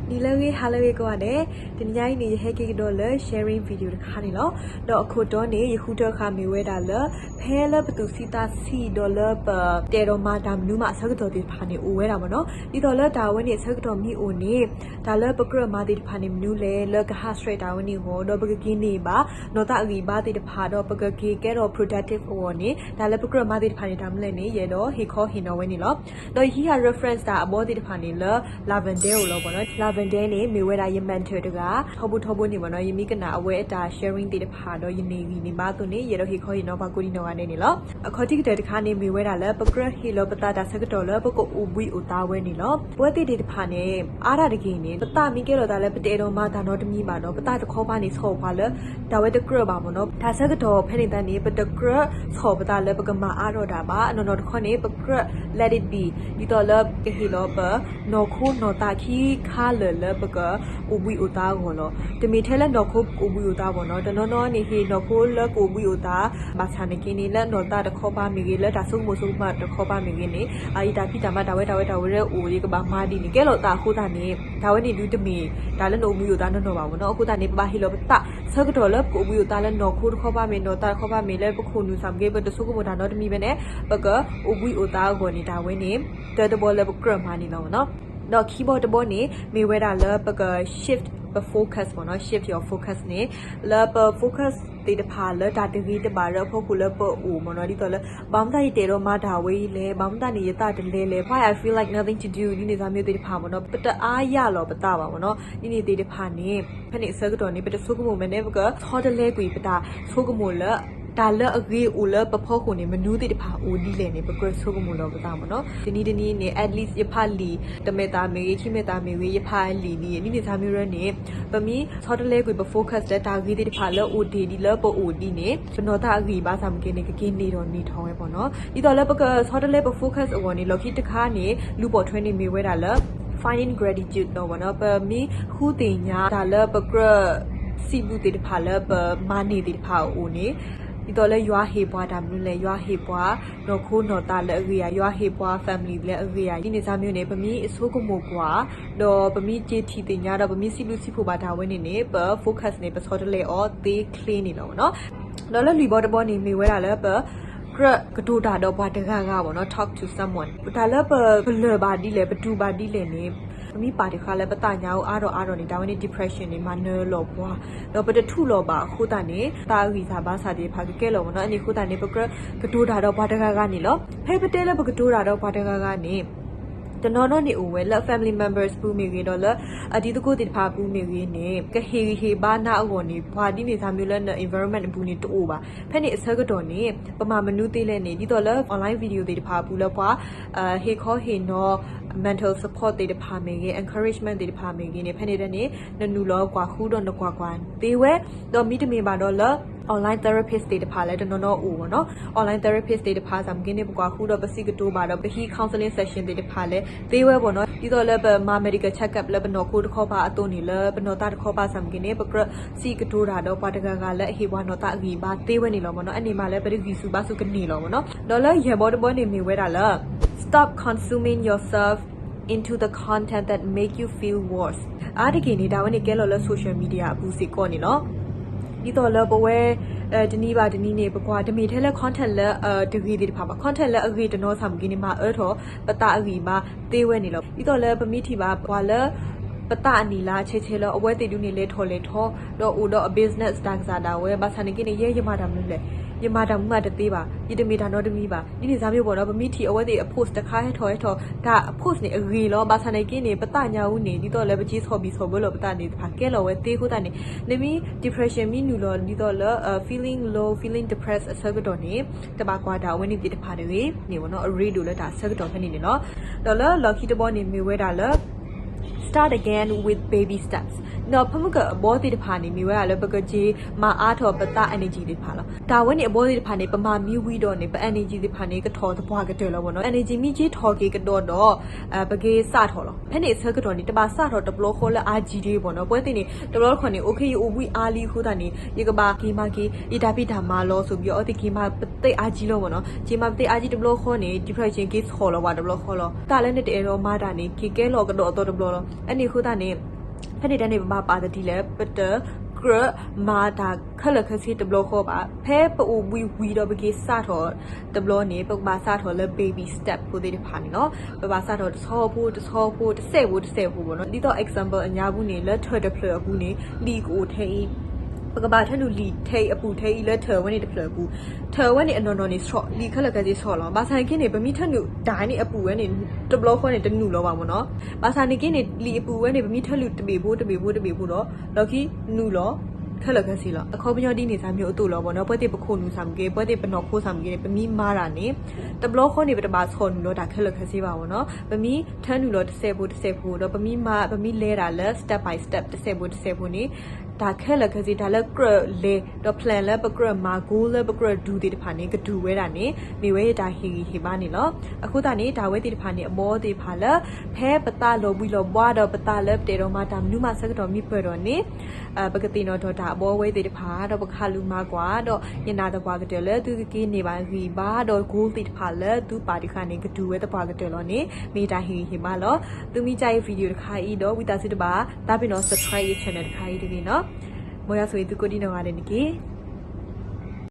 နံၤလၢအဂ့ၤ ဟါလၢအဂ့ၤကိးဂၤဒဲး, တနံၤညါအံၤန့ၣ် ယဟဲက့ၤကဒီးလၢ sharing video တခါန့ၣ်လီၤ. ဒီးအခိၣ်တီန့ၣ် ယဃုထၢဃာ်မ့ၢ်ဝဲဒၣ်လၢ ဖဲလၢပသူၣ်ဆံးသးဆံးဒီးလၢပတအဲၣ်ဒိးမၤတၢ်မနုၤမးအဆၢကတီၢ်သ့ၣ်တဖၣ်န့ၣ် အိၣ်ဝဲဒၣ်မ့ၢ်နီၤ. ဒ်သိးလၢတၢ်ဝဲန့ၣ်အဆၢကတီၢ်မ့ၢ်အိၣ်န့ၣ် တၢ်လၢပကြၢးမၤသ့ၣ်တဖၣ်န့ၣ်မနုၤလဲၣ် လၢကဟးဆှဲးတၢ်ဝဲန့ၣ်အဂီၢ် ဒီးပကက့ၤန့ၢ်ဘၣ် နီၢ်သးအဂံၢ်အဘါသ့ၣ်တဖၣ် ဒီးပကက့ၤကဲထီၣ် productive အဂီၢ်န့ၣ် တၢ်လၢပကြၢးမၤသ့ၣ်တဖၣ်န့ၣ် တၢ်မနုၤလဲၣ်န့ၣ် ယအဲၣ်ဒိးဟ့ၣ်ခီဟ့ၣ်နီၤဝဲန့ၣ်လီၤ. ဒီးယဟံးဃာ် reference တၢ်အဘီသ့ၣ်တဖၣ်န့ၣ်လၢ Lavender အိၣ်လီၤမ့ၢ်နီၤ. Lavender န့ၣ် မ့ၢ်ဝဲဒၣ်ယ mentor တဂၤ ထီဘိထီဘိန့ၣ်မ့ၢ်နီၤ ယမ့ၢ်ကနၣ်အဝဲအတၢ် sharing သ့ၣ်တဖၣ်ဒီးယန့ၢ်ဂံၢ်န့ၢ်ဘါအသိးန့ၣ် ယအဲၣ်ဒိးဟ့ၣ်ခီဟ့ၣ်နီၤပှၤကိးဒံနီၢ်ဂၤဒဲးန့ၣ်လီၤ. အခီၣ်ထံးကတၢၢ်တခါန့ၣ် မ့ၢ်ဝဲဒၣ်လၢ ပကြၢးဟ့ၣ်လီၤပသးတၢ်ဆၢကတီၢ်လၢပကအိၣ်ဘှံးအိၣ်သါဝဲန့ၣ်လီၤ. ပဝဲသ့ၣ်သ့ၣ်တဖၣ်န့ၣ် အါဒၣ်တက့ၢ်န့ၣ် ပသးမ့ၢ်ကဲလီၤသးလၢပတအဲၣ်ဒိးမၤတၢ်နီတမံၤဘၣ်ဒီး ပသးတခီပၤန့ၣ် ဆီၣ်ပှၤလၢတၢ်ဝဲတကြၢးဘၣ်မ့ၢ်နီၤ. တၢ်ဆၢကတီၢ်ဖဲန့ၣ်သတးန့ၣ် ပတကြၢးဆီၣ်ပသးလၢပကမၤအါထီၣ်တၢ်ဘၣ်. နီၢ်နီၢ်တခီန့ၣ် ပကြၢး let it be ဒ်သိးလၢကဟ့ၣ်လီၤပ နီၢ်ခိနီၢ်သးခံခါလၢာ်လၢပကအိၣ်ဘှံးအိၣ်သါအဂီၢ်လီၤ. တမ့ၢ်ထဲလၢနီၢ်ခိကအိၣ်ဘှံးအိၣ်သါမ့ၢ်နီၤ. တနီၤနီၤန့ၣ် ဟ့ၣ်နီၢ်ခိလၢကအိၣ်ဘှံးအိၣ်သါ ဘၣ်ဆၣ်နာ်က့န့ၣ် လၢနီၢ်သးတခီပၤမ့ၢ်ဂ့ၤ လၢတၢ်ဆိကမိၣ်ဆိကမးတခီပၤမ့ၢ်ဂ့ၤန့ၣ် အတၢ်ဖံးတၢ်မၤတၢ်ဝဲတၢ်ဝဲတၢ်ဝဲအိၣ် ယကဘၣ်မၤဒ်န့ၣ် ကဲလီၤသးအဃိသတးန့ၣ် တၢ်ဝဲန့ၣ်ဒုးတမ့ၢ်တၢ်လၢနအိၣ်ဘှံးအိၣ်သါနီၢ်နီၢ်ဘၣ်မ့ၢ်နီၤ. အဃိသတးန့ၣ် ပဘၣ်ဟ့ၣ်လီၤပသးဆၢကတီၢ်လၢပကအိၣ်ဘှံးအိၣ်သါလၢနီၢ်ခိတခီပၤမ့ၢ် နီၢ်သးတခီပၤမ့ၢ် လၢပခိၣ်နူာ်ဆၣ်မ့ၢ်ဂ့ၤ ပတဆိကမိၣ်တၢ်နီတမံၤဘဲန့ၣ် ပကအိၣ်ဘှံးအိၣ်သါအဂီၢ်န့ၣ် တၢ်ဝဲန့ၣ် တၢတဘီလၢပကြၢးမၤန့ၣ်လီၤမ့ၢ်နီၤ. ဒီးခံဘီတဘီန့ၣ် မ့ၢ်ဝဲဒၣ်လၢပက shift ပ focus မ့ၢ်နီၤ. Shift your focus န့ၣ် လၢပ focus သ့ၣ်တဖၣ်လၢတၢ်တဂ့ၤတဘၣ်လၢအဖီခိၣ်လၢပအိၣ်မ့ၢ်နီၤ. ဒ်သိးလၢ ဘၣ်မနုၤယတအဲၣ်ဒိးမၤတၢ်ဝဲအံၤလဲၣ်, ဘၣ်မနုၤန့ၣ် ယသးတလဲလဲၣ်, why I feel like nothing to do ဒ်န့ၣ်သးမ့ၢ်သ့ၣ်တဖၣ်မ့ၢ်နီၤ. ပတအါယၢ်လီၤပသးဘၣ်မ့ၢ်နီၤ. ဒ်န့ၣ်သ့ၣ်တဖၣ်န့ၣ် ဖဲန့ၣ်အဆၢကတီၢ်န့ၣ် ပတဆိကမိၣ်မ့ၢ်န့ၣ် ပကဆီတလဲကွံာ်ပတၢ်ဆိကမိၣ်လၢ တၢ်လၢအဂ့ၤအိၣ်လၢပဖီခိၣ်န့ၣ် မနုၤသ့ၣ်တဖၣ်အိၣ်ဒ်လဲၣ်န့ၣ် ပကြၢးဆိကမိၣ်လီၤပသးမ့ၢ်နီၤ. တနံၤတနံၤန့ၣ် at least ယဖးလံာ်တမဲာ်သၣ်မ့ၢ်ဂ့ၤ ခံမဲာ်သၣ်မ့ၢ်ဂ့ၤ ယဖးလံာ်န့ၣ် ဒ်န့ၣ်သးမ့ၢ်ရၢန့ၣ် ပမ့ၢ်ဆီတလဲကွံာ်ပ focus လၢတၢ်ဂ့ၤသ့ၣ်တဖၣ်လၢအိၣ်တ့ၢ်ဒ်လၢပအိၣ်ဒ်န့ၣ် ပနီၢ်သးအဂံၢ်အဘါသးမ့ၢ်ဂ့ၤန့ၣ် ကက့ၤန့ၢ်ထီၣ်န့ၢ်ထီၣ်ဝဲမ့ၢ်နီၤ. ဒ်သိးလၢပကဆီတလဲပ focus အဂီၢ်န့ၣ် လီၢ်ခံတခါန့ၣ် လူၤပိာ်ထွဲန့ၣ်မ့ၢ်ဝဲဒၣ်လၢ finding gratitude လီၤမ့ၢ်နီၤ. ပမ့ၢ်ဃုသ့ၣ်ညါတၢ်လၢပကြၢး စံးဘျုးသ့ၣ်တဖၣ်လၢပမၤန့ၢ်သ့ၣ်တဖၣ်အအိၣ်န့ၣ် ဒ်သိးလၢယွၤဟ့ၣ်ပှၤတၢ်မနုၤလဲၣ်, ယွၤဟ့ၣ်ပှၤနီၢ်ခိနီၢ်သးလၢအဂ့ၤဧါ, ယွၤဟ့ၣ်ပှၤ family လၢအဂ့ၤဧါ, ဒ်န့ၣ်သးမ့ၢ်န့ၣ် ပမ့ၢ်ဆိကမိၣ်ကွၢ် ဒီးပမ့ၢ်က့ၤထံၣ်သ့ၣ်ညါဒီး ပမ့ၢ်စံးဘျုးစံးဖှိၣ်ဘၣ်တၢ်ဝဲန့ၣ်န့ၣ် ပ focus န့ၣ် ပဆီတလဲအီၤသ့ချ့န့ၣ်လီၤမ့ၢ်နီၤ. ဒီးလၢလွံၢ်ဘီတဘီန့ၣ် မ့ၢ်ဝဲဒၣ်လၢပ ကြၢးကတိၤတၢ်ဒီးပှၤတဂၤဂၤမ့ၢ်နီၤ, talk to someone. တၢ်လၢပကလၢၢ်ဘၣ်ဒ်လဲၣ် ပတူၢ်ဘၣ်ဒ်လဲၣ်န့ၣ် ပမ့ၢ်ပာ်တ့ၢ်ဃာ်လၢပသးညါအါထီၣ်အါထီၣ်န့ၣ် တၢ်ဝဲန့ၣ် depression န့ၣ် မၤနၢၤလီၤပှၤ, ဒီးပတထူးလီၤဘၣ်အဃိသတးန့ၣ် သးအဂံၢ်သးဘါစၢ်သ့ၣ်တဖၣ်ကကဲလီၤမ့ၢ်နီၤ. အန့ၣ်အဃိသတးန့ၣ် ပကြၢးကတိၤတၢ်ဒီးပှၤတဂၤဂၤန့ၣ်လီၤ. ဖဲပတဲလၢပကတိၤတၢ်ဒီးပှၤတဂၤဂၤန့ၣ် တနီၤနီၤန့ၣ်အိၣ်ဝဲလၢ family members ပူၤမ့ၢ်ဂ့ၤဒီးလၢအတံၤသကိးသ့ၣ်တဖၣ်အပူၤမ့ၢ်ဂ့ၤန့ၣ် ကဟ့ၣ်ဂံၢ်ဟ့ၣ်ဘါနၤအဂီၢ်န့ၣ် ပှၤဒ်န့ၣ်သးမ့ၢ်လၢန environment အပူၤန့ၣ်တအိၣ်ဘၣ်. ဖဲန့ၣ်အဆၢကတီၢ်န့ၣ် ပမၤမနုၤသ့လဲၣ်န့ၣ် ဒ်သိးလၢ online video သ့ၣ်တဖၣ်အပူၤလၢပှၤ ဟ့ၣ်ခီဟ့ၣ်နီၤ mental support သ့ၣ်တဖၣ်မ့ၢ်ဂ့ၤ encouragement သ့ၣ်တဖၣ်မ့ၢ်ဂ့ၤန့ၣ် ဖဲန့ၣ်တၢ်န့ၣ် နနုာ်လီၤကွၢ်ဃုဒီးနကွၢ်ကွၢ်သ့ဝဲ, ဒီးမ့တမ့ၢ်ဘၣ်ဒီးလၢ online therapist သ့ၣ်တဖၣ်လၢတနီၤနီၤအိၣ်မ့ၢ်နီၤ. online therapist သ့ၣ်တဖၣ်သးမ့ၢ်ဂ့ၤန့ၣ် ပကွၢ်ဃုဒီးပစံးကတိၤဘၣ်ဒီးပဟံး counseling session သ့ၣ်တဖၣ်လၢသ့ဝဲမ့ၢ်နီၤ. ဒ်သိးလၢပမၤ medical checkup လၢပနီၢ်ခိတခီပၤအသိးန့ၣ် လၢပနီၢ်သးတခီပၤသးမ့ၢ်ဂ့ၤန့ၣ် ပကြၢးစံးကတိၤတၢ်ဒီးပှၤတဂၤဂၤလၢအဟ့ၣ်ပှၤနီၢ်သးအဂံၢ်အဘါသ့ဝဲန့ၣ်လီၤမ့ၢ်နီၤ. အန့ၣ်မးလၢပတဂံၢ်ဆူၣ်ဘါဆူၣ်ကန့ၢ်လီၤမ့ၢ်နီၤ. ဒီးလၢယဲၢ်ဘီတဘီန့ၣ်မ့ၢ်ဝဲဒၣ်လၢ stop consuming yourself into the content that make you feel worse. အါတက့ၢ်န့ၣ် တၢ်ဝဲန့ၣ်ကဲလီၤလၢ social media အပူၤစ့ၢ်ကီးန့ၣ်လီၤ. ဒ်သိးလၢပဝဲ တနံၤဘၣ်တနံၤန့ၣ် ပကွၢ်တမ့ၢ်ထဲလၢ content လၢတဂ့ၤသ့ၣ်တဖၣ်ဘၣ်, content လၢအဂ့ၤတနီၤသးမ့ၢ်ဂ့ၤန့ၣ် မၤအၢထီၣ်ပသးအဂံၢ်အဘါသ့ဝဲန့ၣ်လီၤ. ဒ်သိးလၢပမ့ၢ်ထံၣ်ဘၣ်ပှၤလၢ ပသးအနံၣ်လါဆဲးဆဲးလၢအဝဲသ့ၣ်ဒုးန့ၣ် လဲၤထီၣ်လဲၤထီ ဒီးအိၣ်ဒီးအ business တၢ်ကစၢ်ဒၣ်ဝဲ ဘၣ်ဆၣ်န့ၣ်က့န့ၣ် ယဲယမၤတၢ်မနုၤလဲၣ်, ယမၤတၢ်မနုၤမးတသ့ဘၣ်, ယတမ့ၢ်တၢ်နီတမံၤဘၣ်. ဒ်န့ၣ်သးမ့ၢ်ဘၣ်ဒီး ပမ့ၢ်ထံၣ်အဝဲသ့ၣ်အ post တခါဟဲထီၣ်ဟဲထီၣ် တၢ်အ post န့ၣ်အဂ့ၤလီၤ. ဘၣ်ဆၣ်န့ၣ်က့န့ၣ် ပသးညါအူန့ၣ် ဒ်သိးလၢပက့ၤဆီၣ်ဘံၣ်ဆီၣ်ဘၢလီၤပသးန့ၣ်တဖၣ်ကဲလီၤဝဲသ့အဃိသတးန့ၣ် နမ့ၢ် depression မ့ၢ်နုာ်လီၤဒ်သိးလၢ feeling low, feeling depressed အဆၢကတီၢ်န့ၣ် တဘၣ်ကွၢ်တၢ်အဝဲန့ၣ်သ့ၣ်တဖၣ်တဂ့ၤန့ၣ်မ့ၢ်နီၤ, အရ့ဒိၣ်လၢတၢ်အဆၢကတီၢ်ဖဲန့ၣ်န့ၣ်လီၤ. ဒီးလၢလီၢ်ခံတဘီန့ၣ်မ့ၢ်ဝဲဒၣ်လၢ start again with baby steps. ဒီးဖဲမုၢ်ကအဘီသ့ၣ်တဖၣ်န့ၣ် မ့ၢ်ဝဲဒၣ်လၢပကက့ၤမၤအါထီၣ်ပသး energy သ့ၣ်တဖၣ်လီၤ. တၢ်ဝဲန့ၣ်အဘီသ့ၣ်တဖၣ်န့ၣ် ပမၤမံဝံၤဒီးန့ၣ် ပ energy သ့ၣ်တဖၣ်န့ၣ် ကထီၣ်သပှၢ်ကတၢၢ်လီၤမ့ၢ်နီၤ. energy မ့ၢ်က့ၤထီၣ်က့ၤကဒီးဒီး ပက့ၤစးထီၣ်လီၤ. ဖဲန့ၣ်အဆၢကတီၢ်န့ၣ် တဘၣ်စးထီၣ်တဘျီဃီလၢအါကံဒ့မ့ၢ်နီၤ. ပဝဲသ့ၣ်န့ၣ် တဘျီတခီၣ်န့ၣ် okay ယအိၣ်ဘှံးအါလံအဃိသတးန့ၣ် ယကဘၣ်က့ၤမၤက့ၤ ယတၢ်ဖံးတၢ်မၤလီၤ ဆိုပြီး အဝဲသ့ၣ်က့ၤမၤပသးအါကံလီၤမ့ၢ်နီၤ. က့ၤမၤပသးအါကံတဘျီဃီန့ၣ် depression က့ၤဆီၣ်လီၤပှၤတဘျီဃီလီၤ. တၢ်လၢနတအဲၣ်ဒိးမၤတၢ်န့ၣ် က့ၤကဲလီၤကဒီးအသီတဘျီလီၤ. အန့ၣ်အဃိသတးန့ၣ် ဖဲန့ၣ်တၢ်န့ၣ် ပဘၣ်ပာ်သတံၢ်လၢ ပတကြၢးမၤတၢ်ခဲလၢာ်ခဲဆ့တဘျီဃီဘၣ်. ဖဲပအိၣ်ဘှံးဝံၤဒီးပက့ၤစးထီၣ်တဘျီန့ၣ် ပကဘၣ်စးထီၣ်လၢ baby step ဖိသ့ၣ်တဖၣ်န့ၣ်လီၤ. ပဘၣ်စးထီၣ်တဆီဖိတဆီဖိ တစဲးဖိတစဲးဖိဘၣ်နီၤ. ဒ်သိး example အညါပူၤန့ၣ် လၢထၢၣ်တဖျၢၣ်အပူၤန့ၣ် လံာ်ကအိၣ်ထဲအံၤ ပကဘၣ်ထၢနုာ်လံာ်ထဲအံၤအပူၤထဲအံၤလၢထၢၣ်ဝဲန့ၣ်တဖျၢၣ်အပူၤ, ထၢၣ်ဝဲန့ၣ်အနီၢ်နီၢ်န့ၣ်ဆီၣ်, လံာ်ခဲလၢာ်ခဲဆ့ဆီၣ်လီၤ. ဘၣ်ဆၣ်န့ၣ်က့န့ၣ် ပမ့ၢ်ထၢနုာ်တၢ်န့ၣ်အပူၤဝဲန့ၣ် တဘျီဃီန့ၣ်တနုာ်လီၤဘၣ်မ့ၢ်နီၤ. ဘၣ်ဆၣ်န့ၣ်က့န့ၣ် လံာ်အပူၤဝဲန့ၣ် ပမ့ၢ်ထၢနုာ်တဘ့ၣ်ဖိတဘ့ၣ်ဖိတဘ့ၣ်ဖိဒီး လီၢ်ခံနုာ်လီၤ ခဲလၢာ်ခဲဆ့လီၤ. အခီပညီဒ်န့ၣ် စၢ်မ့ၢ်အိၣ်သိးလီၤမ့ၢ်နီၤ. ပဝဲသ့ၣ်ပခိၣ်နူာ်စၢ်မ့ၢ်ဂ့ၤ ပဝဲသ့ၣ်ပနီၢ်ခိစၢ်မ့ၢ်ဂ့ၤန့ၣ် ပမ့ၢ်မၤတၢ်န့ၣ် တဘျီဃီန့ၣ် ပတဘၣ်ဆီၣ်နုာ်လီၤတၢ်ခဲလၢာ်ခဲဆ့ဘၣ်မ့ၢ်နီၤ. ပမ့ၢ်ထၢနုာ်လီၤတစဲးဖိတစဲးဖိဒီး ပမ့ၢ်မၤ ပမ့ၢ်လဲၤတၢ်လၢ step by step တစဲးဖိတစဲးဖိန့ၣ် တၢ်ခဲလၢာ်ခဲဆ့ တၢ်လၢကြၢးလဲၤဒီး plan လၢပကြၢးမၤ goal လၢပကြၢးဒုးသ့ၣ်တဖၣ်န့ၣ် ကတုၤဝဲဒၣ်န့ၣ် မ့ၢ်ဝဲတၢ်ဟ့ၣ်ဂံၢ်ဟ့ၣ်ဘါန့ၣ်လီၤ. အဃိသတးန့ၣ် တၢ်ဝဲသ့ၣ်တဖၣ်န့ၣ် အဘီသ့ၣ်တဖၣ်လၢ ဖဲပသးလီၤဘှံးလီၤဘှါဒီးပသးလၢပတဲာ်ဒီးမၤတၢ်မနုၤမးဆၢကတီၢ်မ့ၢ်ပၢၢ်ထီၣ်န့ၣ် ပကသ့ၣ်နီၣ်ထီၣ်တၢ်အဘီဝဲသ့ၣ်တဖၣ် ဒီးပကဟးလူၤမၤကွၢ် ဒီးယနာ်သပှၢ်ကတၢၢ်လၢသုကက့ၤန့ၢ်ဘၣ်ဂံၢ်ဘါ ဒီး goal သ့ၣ်တဖၣ်လၢသုပာ်တခါန့ၣ် ကတုၤဝဲသပှၢ်ကတၢၢ်လီၤန့ၣ် မ့ၢ်တၢ်ဟ့ၣ်ဂံၢ်ဟ့ၣ်ဘါလီၤ. သုမ့ၢ်ကၢအံၤ video တခါအံၤဒီး ဝံသးစူၤတဘၣ် သးပ့ၤနီၣ် subscribe ယ channel တခါအံၤတဂ့ၤနီၤ. မ်ယွၤဆိၣ်ဂ့ၤသုကိးဒံနီၢ်ဂၤဒဲးန့ၣ်တက့ၢ်.